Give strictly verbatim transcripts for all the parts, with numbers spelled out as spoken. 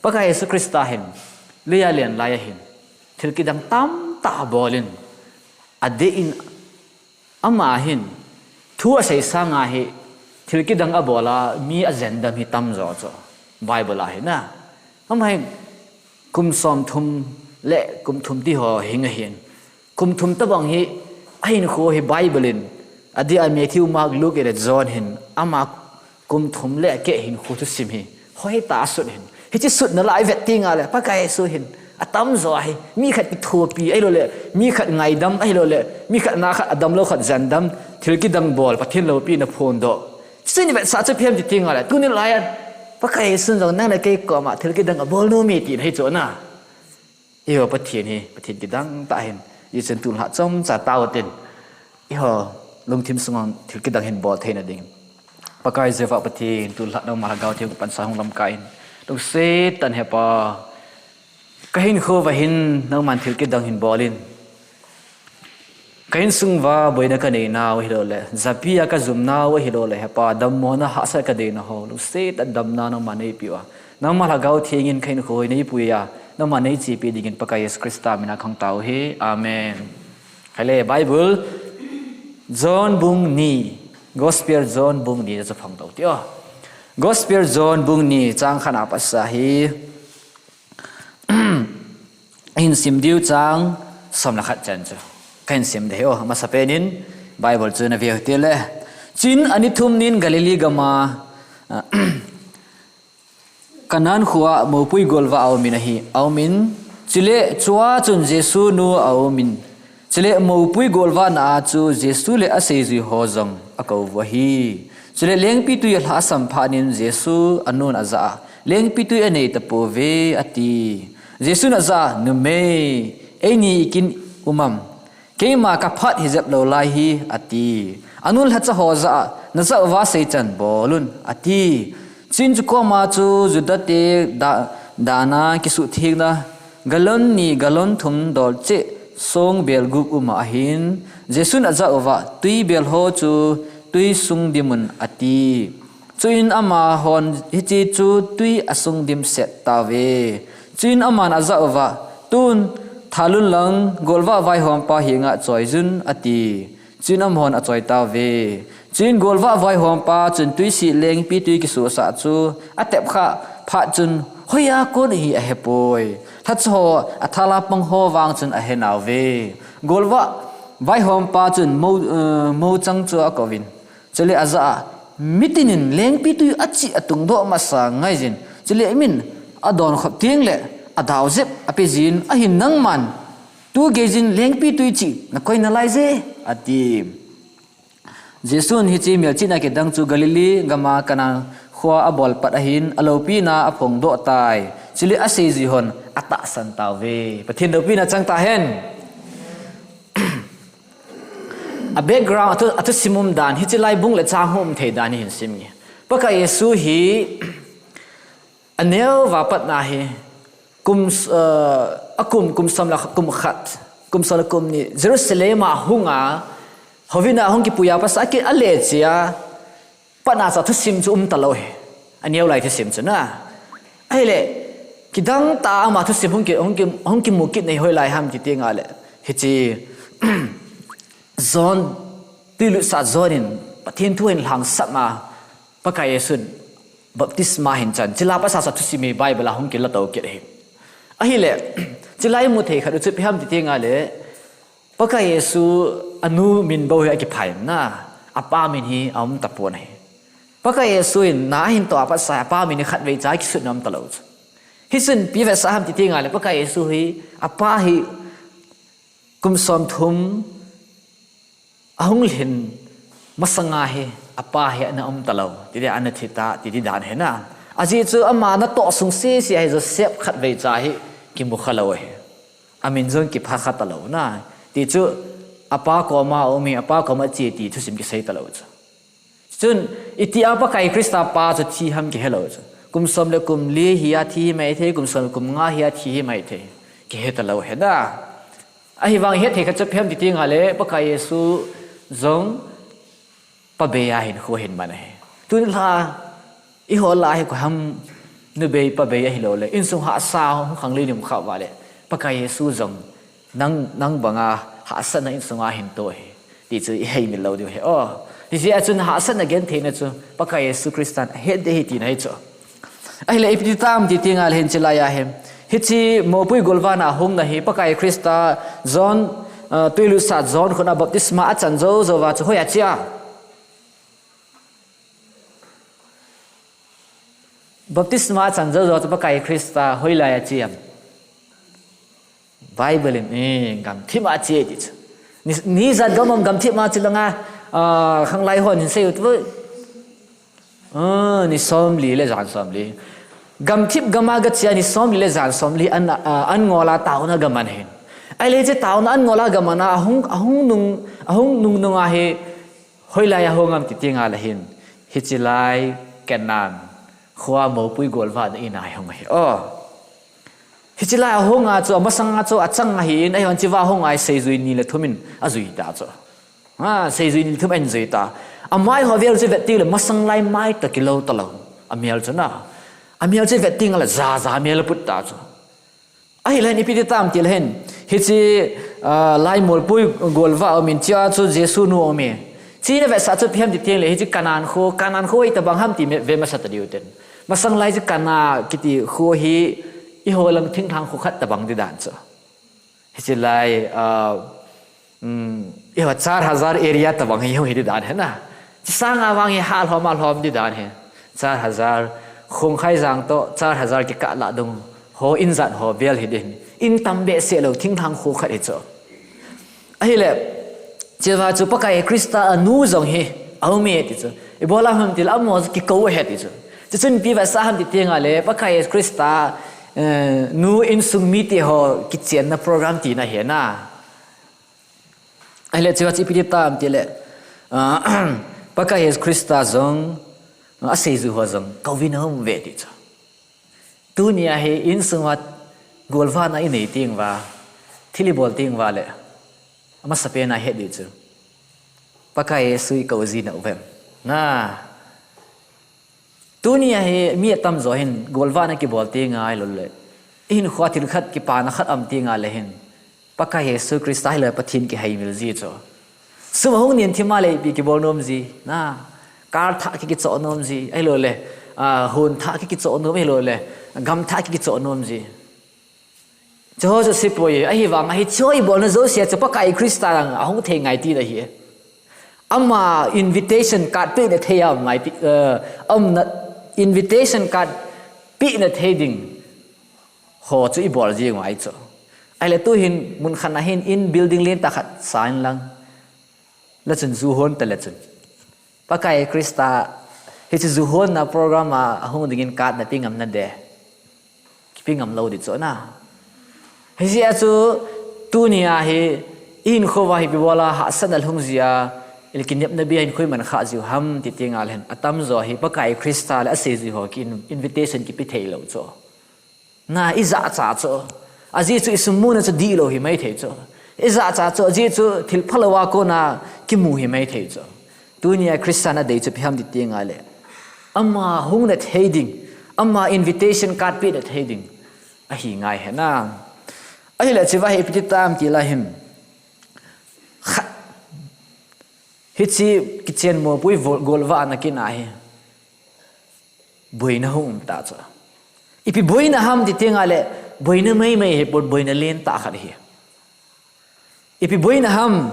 Pakai Jesu Christa hin, leiya alen lai ahin, thil kidang tamtah abolin, adeh in ama hin, thu asei sanga hi, thil kidang abola, mi ajendam hi tamjo chu. Bible a hin a. Ama hin, kum somthum le kum thum ti ho hing ahin. Kum thum tabang hi, ahinkho hi Bible in, adeh a Matthew, Mark, Luke le John hin, ama kum thum le akeh hinkho thusim hi, hoitah a asut hin. Hiche sutna lai vet tengle, Pakai Jesu hin, atamjo ahi, mi khat kithopi, ahilouleh, mi khat ngaidam, ahilouleh, mi khat na khat adamlou khat jendam, thil kidang bol, Pathen loupina phondoh. Chuche i vetsah chu ipi ham ti tengle, tuni laiya, Pakai Jesun jong nang le kei koma, thil kidang abol nom e tina hi chu na. Eiho Pathen hi, Pathen kidang tah ahin, hijeh chun tulha chomcha tao tin. Eiho, lungthim sunga thil kidang hin bol theina ding. Pakai Jehovah Pathen, tulha nangma Lhagao Theng kapansa hung lamkai in. Lungset tah in He Pa, kahinkho uva hin nangman thil kidang hin bolin. Ka insung uva boina kanei nau ahilouleh, japi a kajum nau ahilouleh, He Pa, dammona hahsat kanei nau ho, lungset tah in damna nangman neipe uva. Nangma Lhagao Theng in kahinkho hi neipui a, nangman neichepi dingin Pakai Jesu Christa mina kahung tao uve. Amen. Hile Bible, John bung ni, Gospel John bung ni chu phongdoh u hite. Gospel John bung ni chang khat a pat sa hi, hin sim diu chang som le khat chan chu. Kahin sim ding ahi, amasapen in Bible chu nave u hite le. Chuin ani thum nin Galilee gam a, Cana khoa mopui golvah aumin ahi, aumin. Chule chua chun Jesu nu aumin. Chule mopui golvahna a chu Jesu le aseijui ho jong akou u ahi. Chule lengpitwi alhahsam phat in Jesu anun ajah a, lengpitwi anei tapouve, ati. Jesun ajah a, Numei, eini ikin um am? Keima kaphat hijep lou lai hi, ati. Anun lhacha ho jah a, najah uva seichan bol un, ati. Chuin chukoma chu Juda te da-, dan a kisuhthengna gallon ni gallon thum dol cheh song bel gup um a ahin, Jesun ajah uva, twi bel ho chu twi sung dim un, ati. Chuin amahon hiche chu twi asung dimset tauve. Chuin aman ajah uva, tun thalun lang golvah vaihompa henga choiyun, ati. Chuin amahon achoi tauve. Chuin golvah vaihompa chun twisih lengpitwi kisosah chu atep khah phat chun hoiya kon ahi ahepoi. Lhacha ho athal a pang ho vang chun ahenauve. Golvah vaihompa chun mo, eh, mochang chu akouvin. Chule ajah a, mitinin lengpitwi achih atungdoh masa ngaijin, chule min adonkhop tengle adao jep apejin, ahin nangman tu geijin lengpitwi chih nakoi nalai je, ati. Jesun hiche melchihna kidang chu Galilee gam a Cana khoa abol pat ahin, aloupina aphongdoh tai. Chule aseijui hon atahsan tauve. Pathen loupina chang tahen. A background, athu, athusim um dan, hiche lai bung le chang hung um thei dan hi hin sim nge. Pakai Jesu hi, aneo uva pat na hi, kum, eh, akum, kum som le kum khat, kum som le kum ni, Jerusalem a hung a, houin a hung kipui a pat sa a ki ale chia, pat na chu athusim chu um talou hi. Aneo lai thusim chu na. Ahile, kidang tah a ama thusim hung ki, hung ki, hung kimu kit na hi hoilai ham ti tengle. Hiche, John, twilutsah John in, Pathen thu ahin lhangsam a, Pakai Jesun, baptisma ahin chan. Chule pat sa sa thusim hi Bible a hung kilato kit ahi. Ahile, chule imu thei khat u chu ipi ham ti tengle, Pakai Jesu anu min bou hi akiphai na, apa min hi aum tapon ahi. Pakai Jesu in na ahin toh a pat sa, apa min hi khatvei cha kisutna um talou chu. Hichun ipi vetsah ham ti tengle, Pakai Jesu hi, apa hi kum somthum ahung lhin masanga hi, apa hi ana um talou, titi ana thi ta, titi dan hi na. Ajeh chu ama natoh sung sese hi Joseph khatvei cha hi kimu khalou ahi. Amin jong kipha kha talou na. Ti chu, apa koma aum hi, apa koma ache ti thusim kisei talou chu. Chun, itia Pakai Christa pa chu thi ham kihelou chu. Kum som le kum li hi a thi hi maithei, kum som le kum nga hi a thi hi maithei. Kihe talou hi na. Ahivang hetthei khat chu ipi ham ti tengle, Pakai Jesu jong pabeiya hinkho ahin man ahi. Tuni lha, eiho lah a hi koi ham nubei pabei ahilouleh insung hahsa hung khanglen um kha uva le, Pakai Jesu jong nang, nang banga hahsatna insung a hin to hi, ti chu i heimil lou diu ahi. Aw, hijeh a chun hahsatna gentheina chu Pakai Jesu Christan ahet ding ahi tina ahi chu. Ahile ipi ti tam ti teng le hin, chulai a hin, hiche mopui golvahna a hungna hi Pakai Christa John, uh, twilutsah John khut a baptisma achan jou jou uva chu hoiya ache a? Baptisma achan jou jou chu Pakai Christa hoilai a ache em? Bible in, eh, gamthip a ache ti chu. Ni, ni ijat gam ham gamthip a ache langa, ah, khanglai hon hin sei u tu. Ah, ni somli le jan somli. Gamthip gam a gache a ni somli le jan somli an, ah, an ngol a taona gaman ahin. Ahile hiche taona an ngol a gaman a, ahung, ahung nung, ahung nung nung a hi, hoilai a hung am ti teng le hin, hiche lai Canaan khoa mopui golvahna in a hi hung ahi. Aw. Hiche lai a hung a chu, amasang a chu achang ahin, ahivang chua hung a hi seijui ni le thum in ajui ta chu. Ha, seijui ni le thum in ajui ta. Amai ho vel chu vet teng le masang lai mai tah kilou talou. Amel chu na. Amel chu vet teng le ja ja mel aput ta chu. Ahile hin ipi ti tam ti le hin, hiche, ah, lai mopui golvah a um in, chua chu Jesu nu um e. Hiche na vetsah chu ipi ham ti teng le, hiche Canaan kho, Canaan kho itobang ham ti ve masa ta diu tin. Masang lai chu Cana kiti kho hi, eiho lang thinglhang kho khat tobang ti dan chu. Hiche lai, ah, Um, eiho char hazar area tobang hi hung hi ti dan ahi na. Hiche sang a vang hi halhom a lhom ti dan ahi. Char hazar, Khongkhaijang toh char hazar kikah lah dung ho in jat ho vel hi din. In tam behseh lou thinglhang kho khat hi chu. Ahile, chua chu Pakai Christa a nu jong hi aum e ti chu. Ibol a ham ti le amaho chu kikou ahi ti chu. Chuchun ipi vetsah ham ti teng le Pakai Christa, eh, nu insung mite ho kichenna program tina ahi na. Ahile chua chu ipi ti tam ti le, ah, Pakai Jesu Christa jong, ah, aseijui ho jong, kouvin aum uve ti chu. Tunia hi insung a golvahna inei teng uva, thil ibol teng uva le, amasapen a het ding chu, Pakai Jesu ikou ji nau vem? Na, Tunia hi mi atamjo hin golvahna kibol teng le, ihinkhoa thil khat kipana khat aum teng le hin, Pakai Jesu Christa hilou Pathen kiheimil ji chu. Sum ahung nen thim a le ipi kibol nom ji, na, car thah ki, kichoh nom ji, ahilouleh, ah, hon thah ki, kichoh nom, ahilouleh, gam thah ki, kichoh nom ji. Chuho chu asei poi, ahivang a hiche ibolna jouse chu Pakai Christa lang ahung thei ngai tina ahi. Ama invitation card pehna thei a um ngai ti, eh, ama invitation card pehna thei ding ho chu ibol ji ngai chu. Ahile tuhin mun khat a hin in building lentah khat sa in lang. Lechun ju hon ta lechun. Pakai Christa, hiche ju honna program a ahung dingin card nape ngam nade. Kipe ngam lou ding chu na. Hijeh a chu tunia hi, ihinkhoa hi ipi bola hahsatna lhung jia, ile kinepna beiya hin koi man kha jiu ham ti teng le hin. Atamjo hi Pakai Christa le aseijui ho ki in-, invitation kipe thei lou chu. Na, ijachat chu. Ajeh chu isum muna chu dihlou hi maithei chu. Ijachat chu, ajeh chu thil phalou a kona kimu hi maithei chu. Tunia Christa nadei chu ipi ham ti teng le, ama hung na thei ding, ama invitation card pehna thei ding ahi ngai ahi na. Ahile chua hi ipi ti tam ti le hin, khat, hiche kichen mopui golvahna kin a hi boina hung um ta chu. Ipi boina ham ti teng le, boina maimai hipon, boina lentah khat ahi. Ipi boina ham,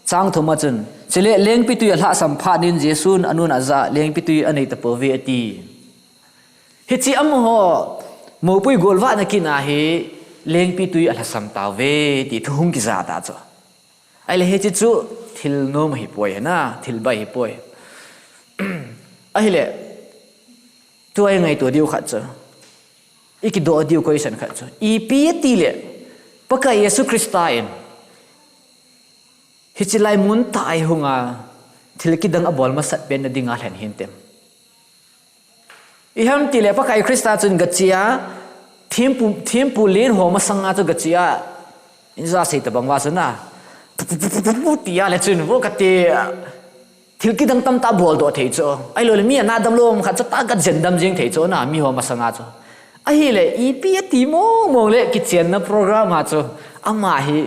chang thum a chun, chule lengpitwi alhahsam phat in Jesun anun ajah, lengpitwi anei tapouve ati. Hiche amaho mopui golvahna kin a hi lengpitwi alhasam tauve ti thu hung kija ta chu. Ahile hiche chu thil nom ahipoi na, thil bai ahipoi. Ahile, tua ingaito diu khat chu, ikidoh diu question khat chu, ipi ati le, Pakai Jesu Christa in hiche lai mun tah a ihung a, thil kidang abol masat pen nading a lhen hintem. Ipi ham ti le Pakai Christa chun gache a, thempu, thempu len ho masang a chu gache a, ija sei tabang uva chu na, pu, pu, pu, pu, pu, tia le chun vo kati a, Thil kidang tamtah bol doh thei chu. Ahilou le mi ana damlou khat chu tahsa jen dam jing thei chu na, mi ho masanga chu. Ahile, ipi ati mong mong le kichenna program a chu. Ama hi,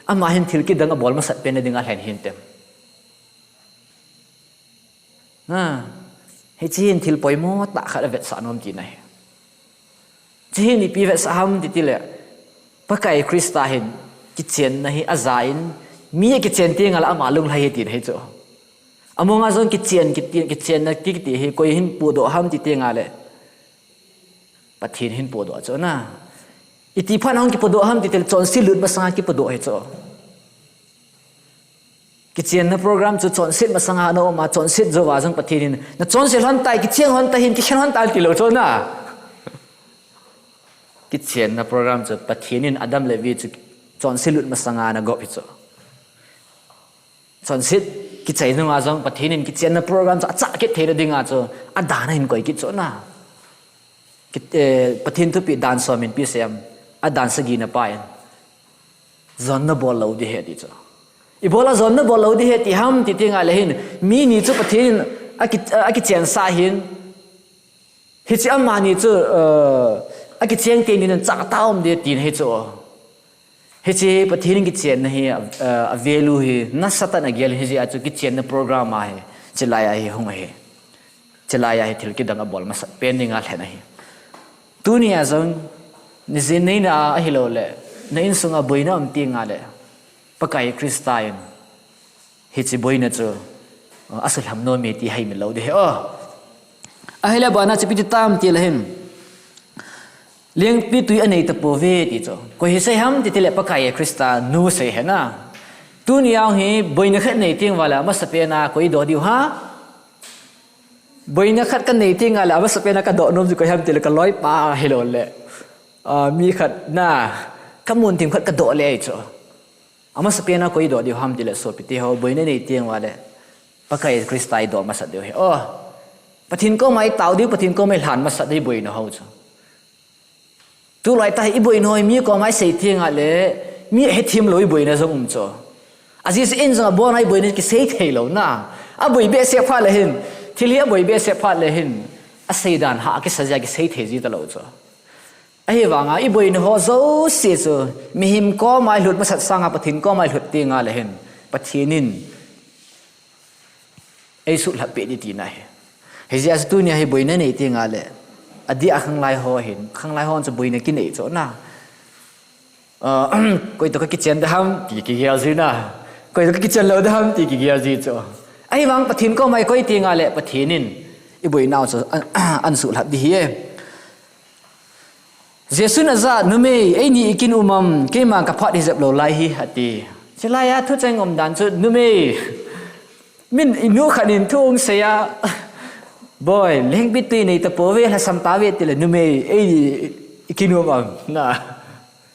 ama hin thil kidang abol masat pen na dinga lhen hintem. Ha. Hiche hin thil poimo tah khat avetsah nom tina ahi. Hiche hin ipi vetsah ham titi le, Pakai Christa hin kichenna hi ajan, mi akichen teng le ama lunglhai hi tina ahi chu. Amonga jong kichen, kiti, kichenna kiti hi koi hin podoh ham titi le, Pathen hin podoh chu na. Iti phat hung kipodoh ham titi le, chonset lut masanga kipodoh ahi chu. Kichenna program chu chonset masanga na um a, chonset jouva jong Pathen in, na chonset lhon tai, kicheng lhon tai hin, kikhen lhon tai tilou chu na. Kichenna program chu Pathen in Adam le Evi chu chonset lut masanga ana gop ahi chu. Chonset kichai nunga jong Pathen in kichenna program chu achah kit theina dinga chu adan ahin koi kit chu na. Kit, eh, Pathen thupeh dan som in pi sem, adan sagina pa in. Jonna bol lou ding ahi ati chu. Ibola jonna bol lou ding ahi ati ham titi le hin, mi ni chu Pathen in aki, akichensah ahin. Hiche amani chu, eh, akicheng teng in chah tah um ding tina ahi chu. Hiche Pathen in kichenna hi, eh, a value hi nasatah in agel ahi jeh a chu kichenna program a hi, chulai a hi hung ahi. Chulai a hi thil kidang abol masat pen dinga lhen ahi. Tunia jong, nijin neina ahilou le, na insunga boina um teng le, Pakai Christa in, hiche boina chu, uh, asuhlham nom e ti haimil lou ding ahi. Oh. Ahile bana chu ipi ti tam ti le hin. Lengpitwi anei tapouve ti chu. Koi hi sei ham titi le Pakai Christa nu sei ahi na. Tunia hi boina khat nei teng le amasapen a koi doh diu ham. Boina khat kanei teng le amasapen a kadoh nom chu koi ham tile kaloipa hilou le. Ah, mi khat na, kamun thim khat kadoh le ahi chu. Amasapen a koi doh diu ham tile sopite ho, boina nei teng le Pakai Christa idoh masat diu ahi. Oh, Pathen koma itao diu, Pathen koma ilhan masat diu boina ho chu. Tulai tah hi iboina ho hi mi koma isei teng le, mi hethem lou iboina jong um chu. Ajeh chu in jong abona iboina kisei thei lou na. Aboi behseh phat le hin, thil hi aboi behseh phat le hin, asei dan ha kisa jeh a kisei thei ji talou chu. Ahivanga iboina ho jouse chu, mihem koma ilhut masat sanga Pathen koma ilhut teng le hin, Pathen in eisuhlhap peh ding tina ahi. Hijeh a chu tunia hi boina nei teng le, adeh a khanglai ho hin, khanglai ho chu boina kinei chu na. Ah, koi toh kakichen ding ham ti kigel ji na. Koi toh kakichen lou ding ham ti kigel ji chu. Ahivang Pathen koma ikoi teng le, Pathen in iboinau chu an, ansuhlhap ding ahi. Jesun ajah, numei, eini ikin um am, keima kaphat hijep lou lai hi, ati. Chulai a thucheng umdan chu, numei. Min inu khat in thu hung sei a, boi, lengpitwi nei tapouve, lhasam tauve tile, numei, eini ikin um am, na.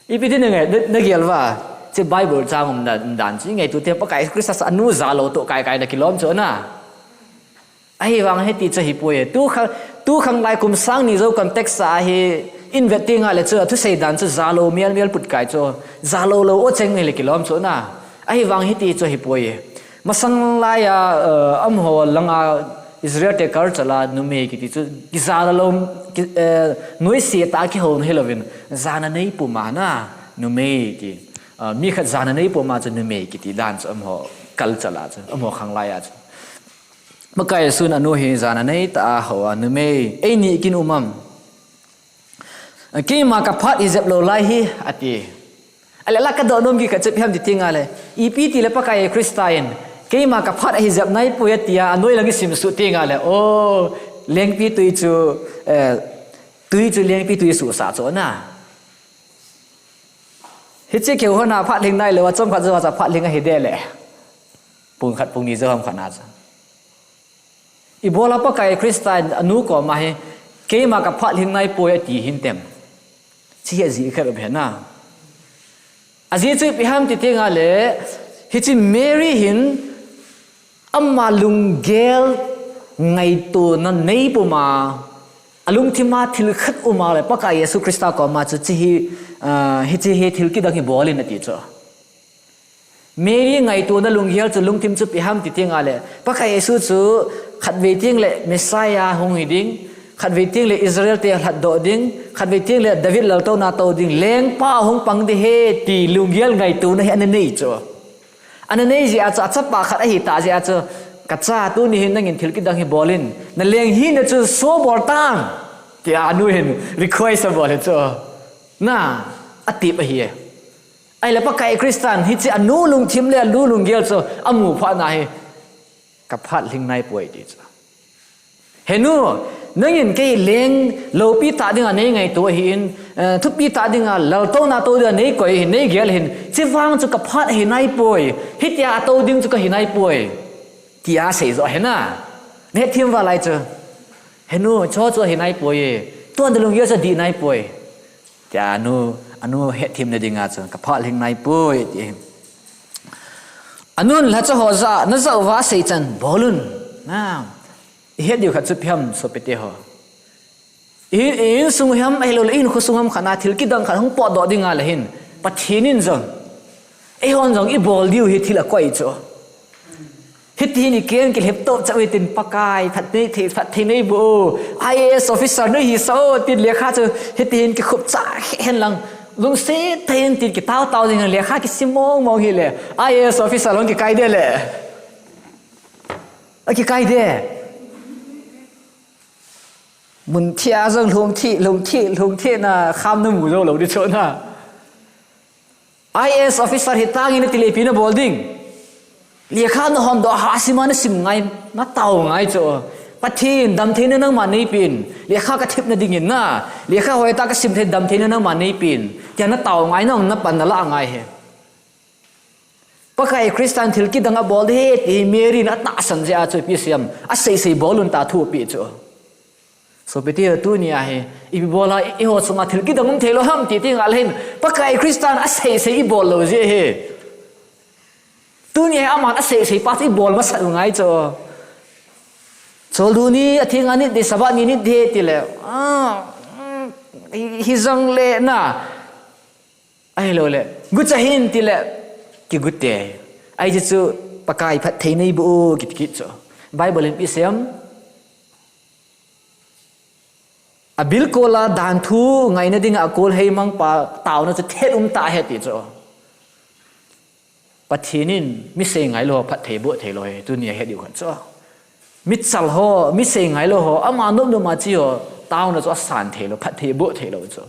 Ipi ti nangai, na, nagel uva. Hiche Bible chang umdan, umdan chu, ingaito teng Pakai Christa anu jalou toh kaikai na kilom chu na. Ahivang hiti chu ahipoi. Tu khang, tu khanglai kum sang ni jou context a hi in vet teng le chu, athusei dan chu jalou mial mial putkai chu. Jalou lou o cheng hile kilom chu na. Ahivang hiti chu ahipoi. Masang lai a, eh, amaho langa Israel te culture a numei kiti chu. Kijalou, ki, eh, noise tah a kihou na hilouvin. Jana nei puma na numei ti. Eh, mi khat jana nei puma chu numei kiti dan chu amaho culture a chu. Amaho khanglai a chu. Pakai Jesun anu hi jana nei tah a hou a, numei, eini ikin um am. Keima kaphat hijep lou lai hi, ati. Ahile la kadoh nom kikhat chu ipi ham ti teng le. Ipi tile Pakai Christa in, keima kaphat ahijep naipoi ati a, anoi lang isimsuh teng le. Oh, lengpitwi chu, eh, twi chu lengpitwi suhsah chu na. Hiche keu hon a phat lhing nailou a, chomkhat jou a chu phat lhing ahi deh le. Pung khat pung ni jou ham khat na chu. Ibola Pakai Christa in anu koma hi, keima kaphat lhing naipoi ati hintem. Hiche hi ajeh khat um ahi na. Ajeh chu ipi ham ti teng le, hiche Mary hin ama lunggel ngaitona nei puma, alungthim a thil khat um a le, Pakai Jesu Christa koma chu hiche hi, ah, hiche hi thil kidang hi bol in ati chu. Mary ngaitona lunggel chu lungthim chu ipi ham ti teng le, Pakai Jesu chu khatvei teng le Messiah hung hi ding, khatvei teng le Israel te lhatdoh ding, khatvei teng le David laltouna tou ding, lengpa hung pang ding ahi ti lunggel ngaitona hi ana nei chu. Ana nei jeh a chu, achapa khat ahi tah jeh a chu, ka cha, tuni hin nangin thil kidang hi bol in, na leng hina chu so bol tan, tia anu hin request abol hi chu. Na, atep ahi e. Ahile Pakai Christan hiche anu lungthim le anu lunggel chu amu phat na hi, ka phat lhing nai poi ti chu. He nu, nangin kei leng loupi tah dinga nei ngaito ahin, eh, thupi tah dinga laltouna tou dinga nei koi ahin, nei gel ahin, chuvang chu ka phat ahi nai poi, hitia atou ding chu ka hi nai poi, tia asei jo ahi na. Na hethem uva lai chu. He nu, chu chu ahi nai poi e, tua na lunggel chu adih nai poi. Tia anu, anu hetthemna dinga chu, ka phat lhing nai poi, ti. Anun lhacha ho jah a, na jah uva asei chan bol un. Na, i het diu khat chu ipi ham, sopite ho. I, i insung ham, ahilouleh i hinkho sung ham khat na thil kidang khat hung potdoh ding ahile hin, Pathen in jong, eihon jong i bol diu hi thil akoi chu. Hiti hin i keng kilhep toh chauve tin, Pakai, phatthei, phatthei neiboh o, I A S officer nahi sa o, tin lekha chu hiti hin kikhup cha hen lang, lungset tah in tin kitao tao jing, lekha kisim mong mong hile, I A S officer hung kikai de le. Akikai de. Mun thia jong lhung thi, lhung thi, lhung thi na kham na mu jou lou di chu na. I A S officer hi tang in ati le ipi na bol ding. Lekha na hon doh ha sim a na sim ngai, na tao ngai chu. Pathen damtheina nangma neipen. Lekha ka thepna dingin na, lekha hoitah ka sim thei damtheina nangma neipen, tia na tao ngai, na, na pan na la ngai hi. Pakai Christan thil kidang abol ding ahi ti Mary in atahsan jeh a chu ipi asei em. Asei sei bol un tia thu apeh chu. Sopite ho, tunia hi, ipi bol a, i, eiho chunga thil kidang um thei lou ham ti teng le hin, Pakai Christan asei sei i bol lou jeh ahi. Tunia hi aman asei sei pa chu i bol masat u ngai chu. Choldo ni, atheng a nit ding, Sabbath ni nit ding ti le, ah, mm, hi, hijong le na. Ahilouleh, gucha hih in ti le, kigu te. Ahi chu, Pakai phatthei neiboh o, kiti kit chu. Bible in ipi asei em. Abilkol a dan thu ngaina dinga akol heimang pa taona chu thet um tah ahi ti chu. Pathen in mi sei ngai lou ho phatthei boh thei lou ahi, tunia het diu khat chu. Mi chal ho, mi sei ngai lou ho, ama nop nop ma chi ho, taona chu asan thei lou, phatthei boh thei lou chu.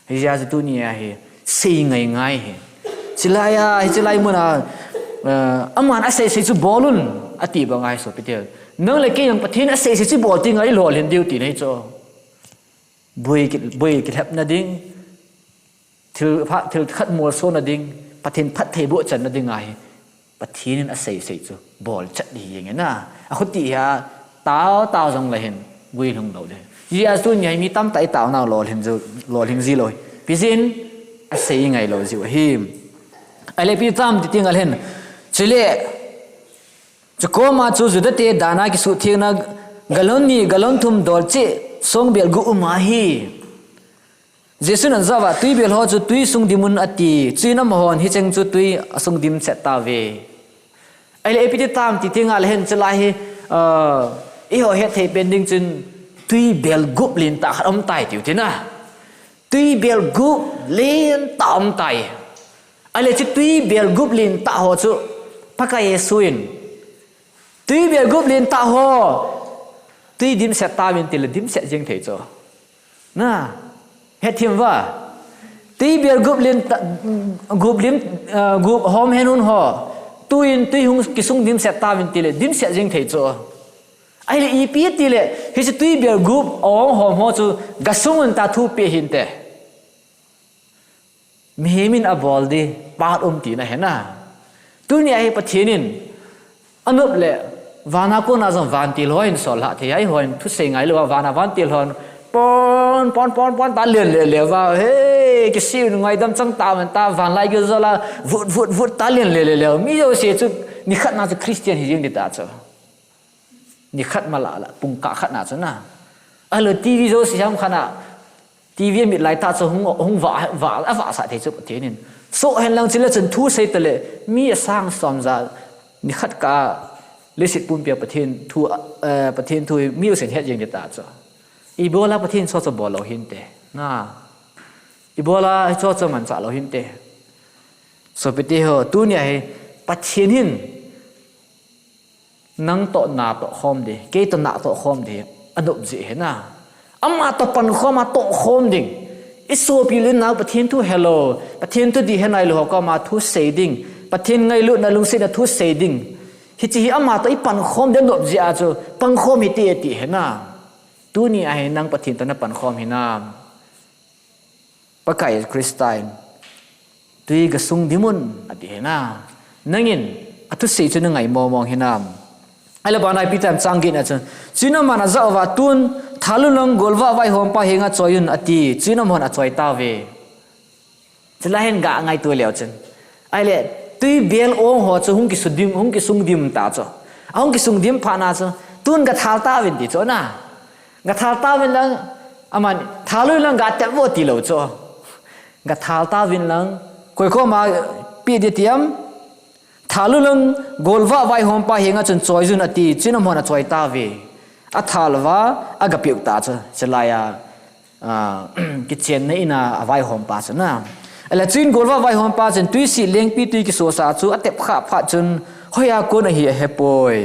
Hijeh a chu tunia hi, sei ngai ngai hi. Chulai a, hiche lai mun a, eh, aman asei sei chu bol un, ati bang ahi sopite. Nang le kei jong Pathen asei sei chu bol teng le i lolhin diu tina ahi chu. Boi ki, boi kilhepna ding, thil pha, thil khat molsona ding, Pathen phatthei boh channa ding ahi. Pathen in asei sei chu bol chet ding ahi na. Achuti a tao, tao jong le hin guilhung lou ding. Hijeh a chu tunia hi mi tamtah i taonau lolhing ji, lolhing ji lou hi. Ipi jeh in, asei ngai lou jiu ahi. Ahile ipi tam ti teng le hin. Chule, chukoma chu Juda te dan a kisuhthengna gallon ni, gallon thum dol cheh, songbel gup um ahi. Jesun ajah uva, tuibel ho chu tui sung dim un ati, chuin amahon hicheng chu tui asung dimset tauve. Ahile ipi ti tam ti teng le hin chulai hi, ah, eiho hetthei pen ding chun tuibel gup lentah khat aum tai tiu tina. Tuibel gup lentah aum tai. Ahile chu tuibel gup lentah ho chu Pakai Jesu in, tuibel gup lentah ho, tui dimset tauvin ti le dimset jeng thei chu. Na, hethem uva. Tuibel gup lentah, gup lem, ah, gup hom hen un ho, tuin tui hung kisung dimset tauvin ti le dimset jeng thei chu. Ahile ipi ti le, hiche tuibel gup ahung hom ho chu gasung un tia thu pe hinte. Mihem in abol ding, phat um tina ahi na. Tunia hi Pathen in, anop le, van a kona jong vantil ho in sol lhah thei, eiho in thusei ngai lou a, van a vantil hon, pon, pon, pon, pon, ta len le le uva, he, kisih un ngaidam chang tah man ta, vanlai gil jol a, vut, vut, vut, ta len le le le, mi jouse chu, nikhat na chu Christian hi jeng ding ta chu. Nikhat ma la la, pungkah khat na chu na. Ahilou T V jouse ham khat na, T V a mit lai tah chu hung, hung vah, vah, avahsah thei chu Pathen in. Soh hen lang chule chun thu sei tale, mi asang som ja, nikhat kah a leiset pumpia Pathen thu, eh, Pathen thu hi mi usen het jeng ding tah chu. Ibola Pathen chu chu bol lou hinte. Na. Ibola chu chu manchah lou hinte. Sopite ho, tunia hi Pathen hin nang toh na toh khom ding, kei toh na toh khom ding, anop jeh ahi na. Ama toh pankhom a toh khom ding. I sopi le nau Pathen thu helou, Pathen thu dih henai lou ho koma thu sei ding, Pathen ngailutna lungsetna thu sei ding. Hiche hi ama toh i pankhom ding anop jeh a chu, pankhom hite ati ahi na. Tunia hi nang Pathen toh na pankhom hinam. Pakai Christa in, tui gasung dim un, ati ahi na. Nangin, athusei chu na ngai mong mong hinam. Ahile bana Peter in chang get na chun, chuin aman ajah uva tun, thalut lang golvah vaihompa henga choi un, ati, chuin amahon achoi tauve. Chulai hin ga ngaito leu chun. Ahile, tui bel ong ho chu hung kisung dim, hung kisung dim ta chu. Ahung kisung dim phat na chu, tun gathal tauvin ti chu na. Gathal tauvin lang, aman, thalut lang gatep vo ti lou chu. Gathal tauvin lang, koi koma pe ding ti am, thalut lang golvah vaihompa henga chun choi un ati, chuin amahon achoi tauve. Athal uva, agapeh u ta chu, chulai a, ah, kichenna in a vaihompa chu na. Ahile chuin golvah vaihompa chun tuisih lengpitui kisosah chu atep khah phat chun hoiya kon ahi ahepoi.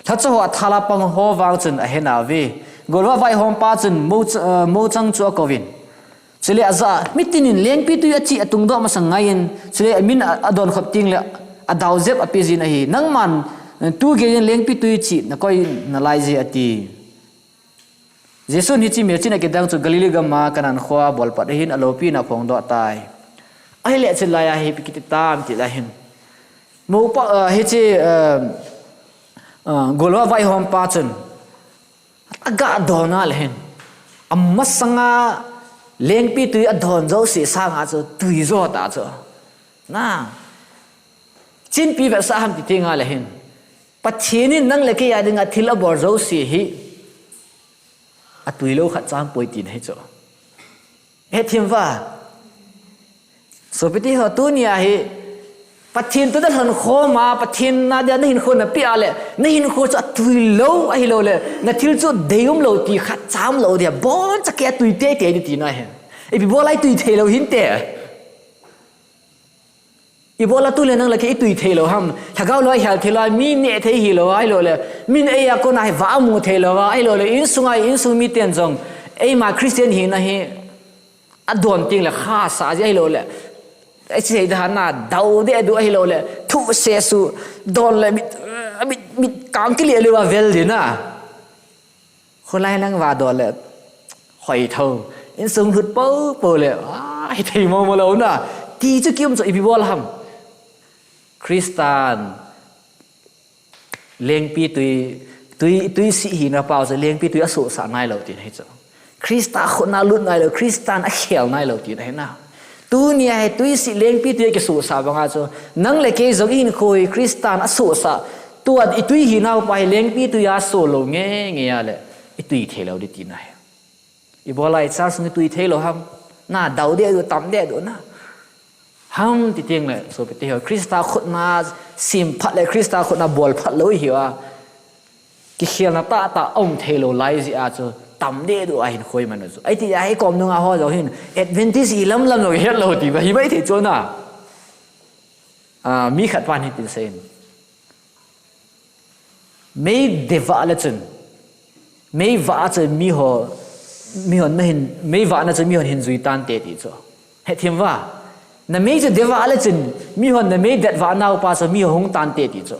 Lhacha ho athal a pang ho vang chun ahe nauve. Golvah vaihompa chun mo ch-, ah, mochang chu akouvin. Chule ajah a, mitin in lengpitui achi atungdoh masang ngai in, chule amin a, adon khop teng le, adau jep ape jin ahi. Nangman, eh, tu gei in lengpitui chi nakoi nalai je ati. Jesun hiche melchihna kidang chu Galilee gam a Cana kho a bolpat ahin aloupina aphongdoh tai. Ahile chulai a hi ipi kiti tam tileh hin. Mopa, eh, hiche, eh, eh, golvah vaihompa chun. Aga don a le hin. Amasanga lengpitui adon jouse sanga chu tui jo ta chu. Na. Chinpi vetsah ham ti teng a le hin. Pathen in nang le kei a dinga thil abol jouse hi. Atui lou khat cham poi tina hi chu. Hethem uva. Sopite ho tunia hi. Pathen toh nalhon khom a, Pathen na dia nahinkho napeh a le, nahinkho chu atui lou, ahilou le, nathil chu deium lou ti khat cham lou dia, boncha kei atui teitei ding tina hi. Ipi bola itui thei lou hinte. Ibola tu le nang le kei itui thei lou ham. Lhagao loi hel thei lou, mi neh thei hilou, ahilou le, min eia kona hi va amu thei lou, ahilou le, insunga, insung miten jong, eima Christian hina hi, Adon teng le khasa ji ahilou le. Eichi sei dan a dau deh deh ahilou le. Thu se su don le mit, mit, mit kang kile le va vel ding na. Kholai lang va don le. Hoi tho. Insung lut po po le. Ah, hithei mo mo lou na. Ti chu kium chu ipi bol ham. Christian Lengpitui, tui, tuisih hina pau chu lengpitui asohsah nailou tina hi chu. Christa khutna lut nailou, Christan akhel nailou tina hi na. Tunia hi tuisih lengpitui akisohsah banga chu. Nang le kei jong ihinkho hi Christan asohsah. Tua itui hinau pa hi lengpitui asoh lou nge nge a le. Itui thei lou ding tina hi. Ibola ichal sung itui thei lou ham. Na dau deh deh, tam deh deh na. Ham ti teng le, sopite ho. Christa khutna sem phat le, Christa khutna bol phat lou ihi a. Kikhelna tahtah aum thei lou lai jeh a chu tam deh deh a hin khoi man chu. Ahi ti a hi kom nunga ho jong hin Adventist ilam lam jong het lou ti ba hi mai thei chu na. Ah, mi khat pan hitin asei in. Mei deh vah le chun. Mei vah a chun mi ho, mi hon na hin, mei vah na chun mi hon hin jui tante ti chu. Hethem uva. Na mei chu deh vah le chun, mi hon na mei det vah nau pa chu mi ho hung tante ti chu.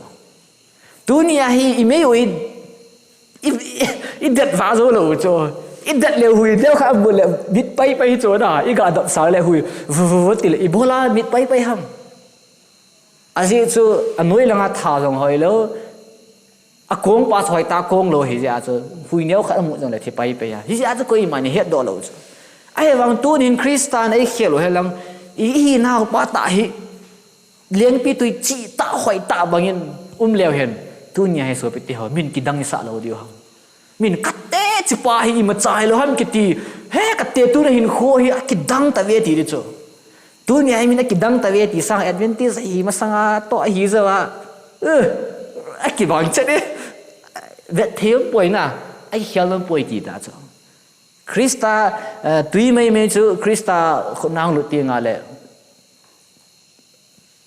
Tunia hi i mei u i, i, i, i det vah jou lou chu. I det le hui deu kha bu le mit pai pai chu na. I ga dap sa le hui. Vu, vu, vu ti le ibola mit pai pai ham. Ajeh chu anoi langa tha jong hoi lou. Akong pa chu hoi ta kong lou hi jeh a chu. Hui neo khat amu jong le thi pai pai a. Hi jeh a chu koima ni het doh lou chu. Ahivang tunin Christan eikhel u hi lang. I, ihinau pa tah hi. Lengpitui chih tah hoi tah bangin um leu hen. Tunia hi sopite ho. Min kidang isah lou diu ham. Min khat tei Hiche pa hi imacha hilou ham kiti. He, kate tuna hinkho hi akidang tave ti di chu. Tunia hi min akidang tave ti sang Adventist hi masanga toh ahi jeh a. Eh, akibang chet e. Vet thei poi na. Akikhel nom poi ti ta chu. Christa, eh, tui meimei chu Christa khutnang lut ti nga le.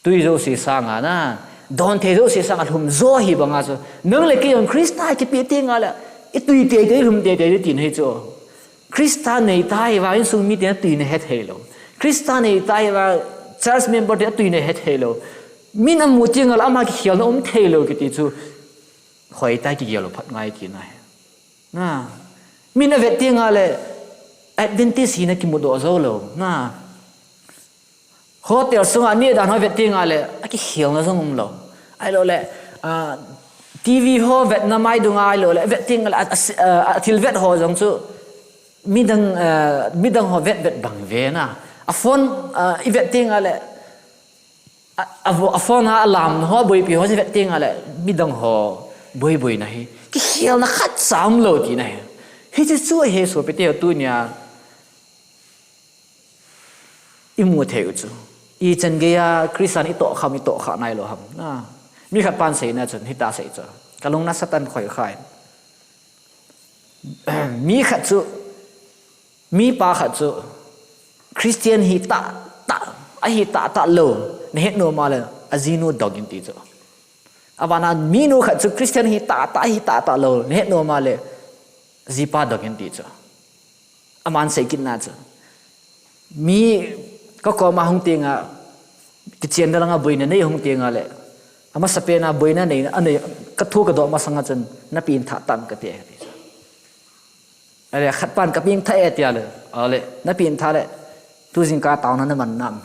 Tui jouse sanga na, don thei jouse sanga lhum jo hi banga chu. Nang le kei jong Christa kipe ti nga le, i tui teitei, lhum teitei ti na hi chu. Christa nei ta hi vang insung miten tui na he thei lou. Christa nei ta hi vang church member ten tui na he thei lou. Min amu ti nga le ama kikhelna um thei lou kiti chu. Hoitah kigel lou phat ngai ti na hi. Na. Min avet ti nga le Adventist hina kimudoh jou lou. Na. Hotel sunga neh dan ho vet ti nga le, akikhelna jong um lou. Ahilou le, ah, T V ho vetna mai dunga ahilou le, vet ti nga le, a, a, a, a thil vet ho jong chu, midang, ah, midang ho vet vet bang ve na. A phone, ah, i vet ti nga le, a, a, a phone a alarm ho boipi ho chu vet ti nga le, midang ho boiboi na hi. Kikhelna khat cha um lou ti na hi. Hiche chu ahi sopite ho tunia. I mu thei u chu. Ichan geiya Christian i tohkham, i tohkhah nailou ham. Na. Mi khat pan seina chun, hita sei chu. Ka lung nasatah in khoi khai. Mi khat chu, mi pa khat chu, Christian hi tah, tah, ahi tah, tah lou. Na het nom a le, ajinu dong in ti chu. Abana minu khat chu Christian hi tah, tah, ahi tah, tah lou. Na het nom a le, jipa dong in ti chu. Aman sei kit na chu. Mi ka koma hung ti nga, kichen da langa boina nei hung ti nga le. Amasapen a boina nei, anei, ka thu ka doh masanga chun, na pengthah tam kate, kati chu. Ale, khat pan ka pengthah e tia le. Ale, na pengthah le. Tu jingkah taona na man nam.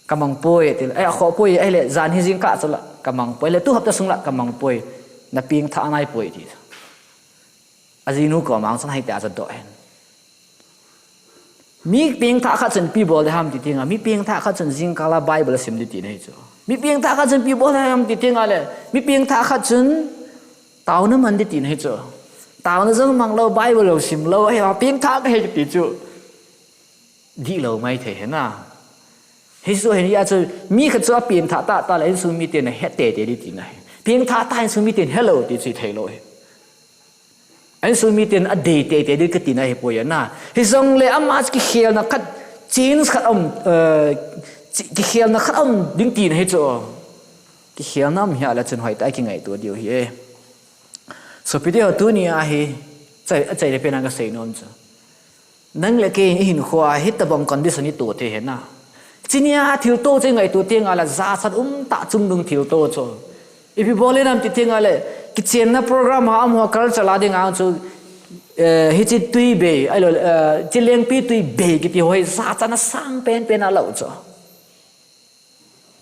Ka mang poi, ti le. Ai, akhoh poi, ahile, jan hi jingkah chu la. Ka mang poi, le tu hapta sung la, ka mang poi. Na pengthah nai poi, ti. Ajinu koma chun hitia chu adoh hin. Mi pengthah khat chun ipi bol ding ham ti ti nga, mi pengthah khat chun jingkah la Bible sim ding ti na hi chu. Mi pengthah khat chun ipi bol ding ham ti ti nga le, mi pengthah khat chun taona man ding ti na hi chu. Taona jong mang lou, Bible jong sim lou, ahi, pengthah ka hi ti chu. Dihlou mai thei hi na. Hichu hin ya chu mi khat chu apengthah tah tah le insung miten ahe teitei ding ti na hi. Pengthah tah insung miten helou ti chu thei lou hi. Insung miten adei teitei ding kati na hi poi na. Hijongle ama chu kikhelna khat, change khat um, eh, chi-, kikhelna khat um ding ti na hi chu. Kikhelna um hia le chun hoitah kingaito diu hi e. Sopite ho tunia hi, chai, achai le pen a ka sei nom chu. Nang le kei i hinkhoa hitobang condition i to thei hi na. Chunia thilto chu i ngaito ti nga le jachat um tah chungdung thilto chu. Ipi bol in ham ti ti nga le, kichenna program a amaho culture la ding ang chu, eh, hiche tui bei, ahilou, eh, hiche lengpi tui bei kiti ho hi jachatna sang penpen a lou chu.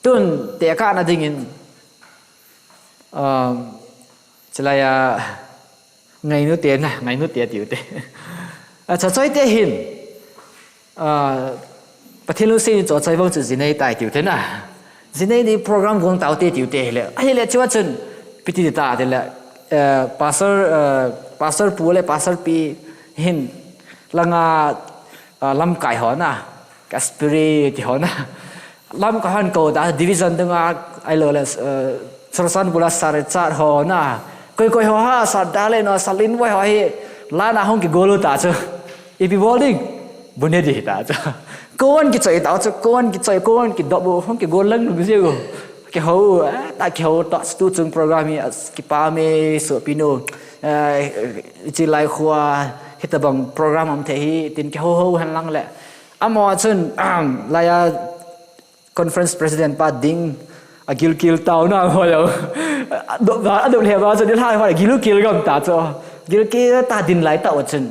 Tun tekahna dingin, um, chulai a ngainu te na, ngainu te tiu te. A, chachoite hin, a, Pathen lungset in chochoi vang chu jinei tai tiu te na. Jinei ni program gong tau te tiu te hile. Ahile chua chun, ipi ti ta ti le, eh, pastor, eh, pastor pu le pastor pi hin langa, ah, lamkai ho na, ka spirit ho na. Lamkai hon kou ta division dunga, ahilou le, eh, Churachandpur a Sir Richard ho na. Koi koi ho ha, Sir Dale no, Sir Linvoi ho hi, lana hung kigol u ta chu. Ipi bol ding, bu ne di ta chu. Kon kichoi ta chu, kon kichoi, kon kidop u, hung kigol lang lu jeu. Kihou, eh, ta kihou ta tu chung program hi, as, kipa me, sopi nu. Eh, hiche lai khoa, hitobang program um thei hi, tin kihou hou hen lang le. Amaho chun, laiya conference president pa ding, agilkel taona ho lo. Adop, adop le ba chu ding hai ho gilkel gam ta chu. Gilkel ta ding lai tah chun.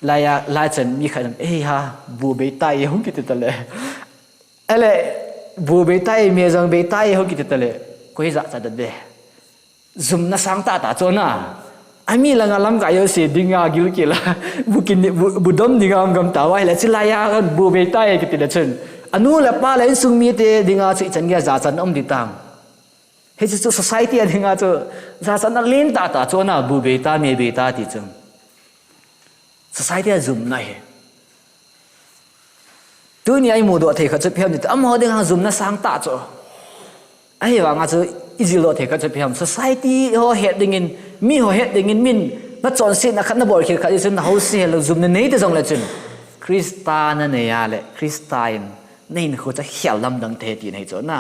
Laiya, lai chun mi khat, "Ei ha, bu bei tai," hung kiti ta le. Ele, bu bei tai, me jong bei tai, hung kiti ta le. Koi jachat de. Jumna sang tah tah chu na. Ami langa lamkai jouse dinga gilkel a. Bu kin, bu, bu dom dinga um gam ta uva ahile, chulaiya bu bei tai kiti le chun. Anu le apa le insung mite dinga chu ichan geiya jachatna um ding tam. Hichu chu society a dinga chu jachatna lentah tah chu ana, bu bei ta, me bei ta ti chu. Society a jumna hi. Tunia i mudoh thei khat chu ipi ham ti, amaho dinga jumna sangtah chu. Ahivanga chu i jildoh thei khat chu ipi ham. Society ho het dingin, mi ho het dingin, min na chonsetna khat na bolkhel khat i chun na hose helou, jumna nei te jongle chun, Christa na nei a le Christa in na hinkho chu khel lamdang thei ti ahi chu na.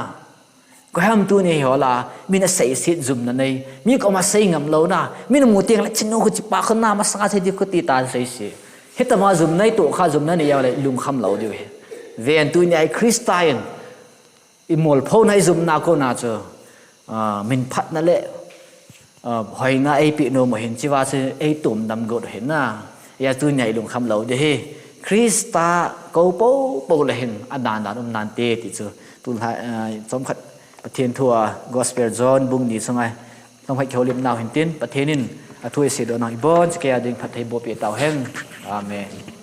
Koiham tuni hi hola, min a seiset jumna nei, mi koma sei ngam louna, min a mu teng le chinu khu chipa khu na masanga sei di khu ti ta seiset. Hitama jumna i toh kha, jumna nei a le lungkham lou diu hi. Ven, tunia hi Christa in i molphona, i jumna kona chu, ah, min phatna le, ah, hoina eipeh nom u hin, chua chu ei tomdam got u hin na. Hia tunia i lungkham lou ding hi. Christa kou poupou le hin adan dan um nante ti chu. Tulha, ah, chomkhat Pathen thu a Gospel John bung ni sunga chomkhat kihoulim nau hin tin, Pathen in athu i seidoh nau ibonchauva ding phatthei boh peh tau hen. Amen.